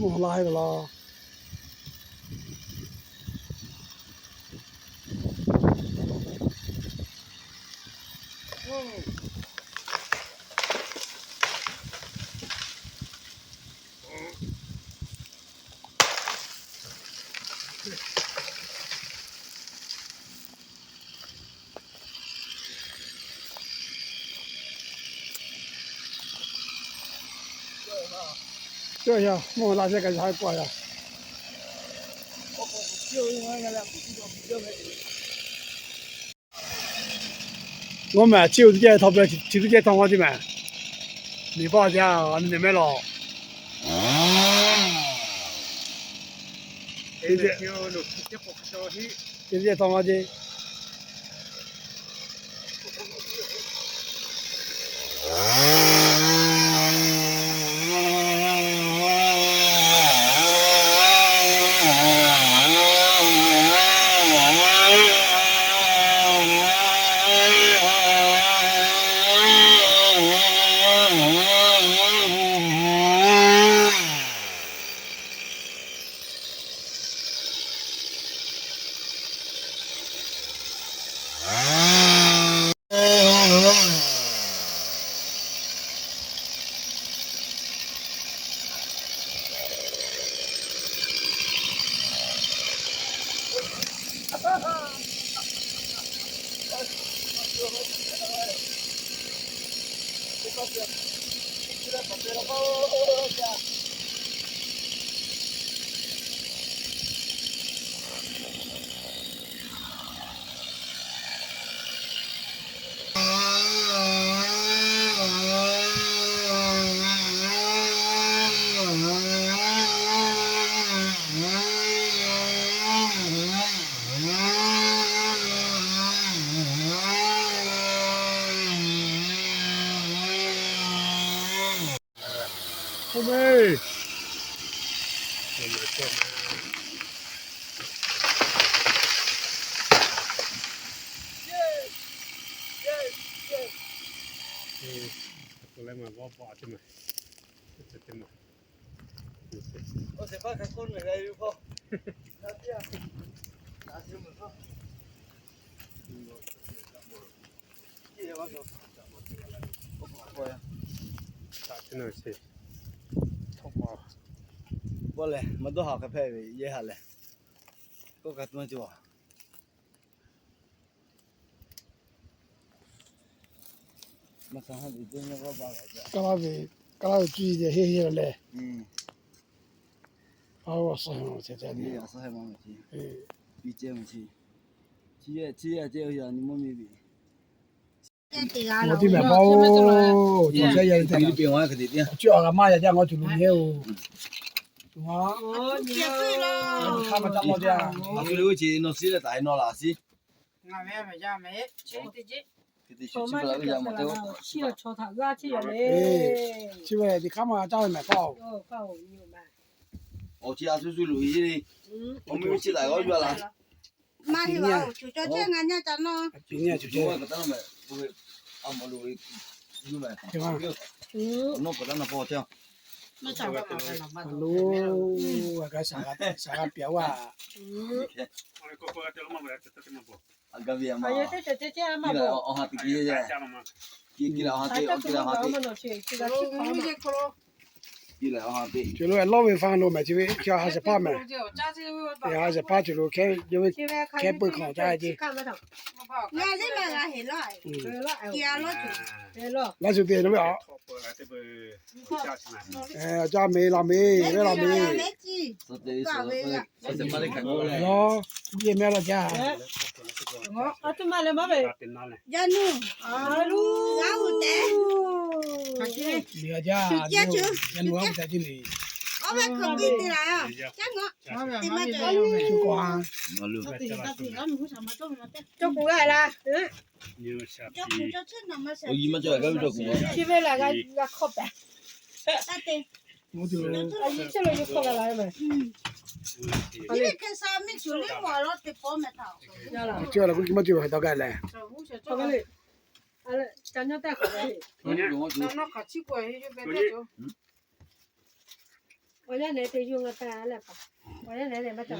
Mvuhˇ la ve laˬ. Cawˇ yaˇ mvuhˇ la shehˆ kaꞈ yaꞈ k'aw yaˇ. Ngaw mehˍ, chi uˬ teˇ cehˇ htaw peuˬ, chi teˇ cehˇ htaw ngaw ce mehˍ. Miˬ paˆ teˇ g'aˇ a nyi mehˍ laˬ. Chi teˇ cehˇ htaw ngaw ce. Pawˇ lehˬ, maˇ dawˇ haˍ hk'e hpehꞈ ve yehˇ haꞈ lehˬ, kawˆ ka tuˇ maˇ cawˬ. Kaˇ laˇ ve, kaˇ laˇ ve cuˇ yiˍ leh henˇ henˇ leh, a, a suh heh ma ce, mawˇ tiˉ mehˍ paˇ-oˬ, cawˬ chehˇ yaˇ ve teˇ, cuˇ a g'a maˇ yaˇ jaˇ ngaw tuˬ loꞈ nyi-oˬ. Hk'aˇ maˇ caˇ mawˇ jaˇ. Chi nawˬ shiˉ leh taˍ e nawˬ laꞈ shiˉ. Chi ve teˇ hk'aˇ maˇ caˇ ve mehˍ paˇ-oˬ. Awˬ chi a shu shu loꞈ e le. Awˬ mvuhˇ miˬ chi taˍ g'awˇ yuˬ a laˬ. Maˇ heˆ, cuˬ cawˬ chehˇ ngaˬ nyaˇ caꞈ nawˇ. Cuˬ nyi cuˬ cawˬ. A mawˬ loˬ ve yuˬ mehˍ. Nawˇ pawˬ taˉ na paw chehˇ. Lo, a kaꞈ shaˍ g'a pyaꞈ-oˬ a. A gaˇ ve a ma. Awˬ ha teꞈ ki, ki leh awˬ ha teꞈ, awˬ ha teꞈ. Ki leh awˬ ha teꞈ. Cawˬ lo lawˇ ve fa lo mehˍ chi ve, chi ha shehˍ hpaˇ mehˍ. Ha shehˍ hpaˇ cawˬ lo hkehˉ, yawˇ ve hkehˉ peuˬ hk'awꞈ caˇ ce. Laˇ shu te lo ve a. Caˇ mehˍ laˬ mehˍ ve laˬ mehˍ. Lawˇ, yehˇ mehˍ laˬ jaˇ. Yaˇ nuˇ, g'aˇ uˬ tehꞈ. Shu ceh, shu ceh, shu ceh. Oˇ ve hk'aˬ piˇ te la ya. Ceh ngaˬ te maˇ cawˬ. Cawˇ kuˬ g'a la. Chi ve la g'a hk'awˇ pehꞈ. Chi ve la g'a hk'awˇ pehꞈ la ve. Chi ve hk'e sa miˇ shu le maˬ la teˇ pawˆ meh htaꞈ. Chi la k'o, chi maˇ cawˬ ve hk'e taw g'a leh. Ca nyaˇ taˇ hk'awꞈ ve. Awˬ yanˇ nehˬ te yawˇ ngaˬ taˇ leh paˍ. Awˬ yanˇ nehˬ nehˬ maˇ ca.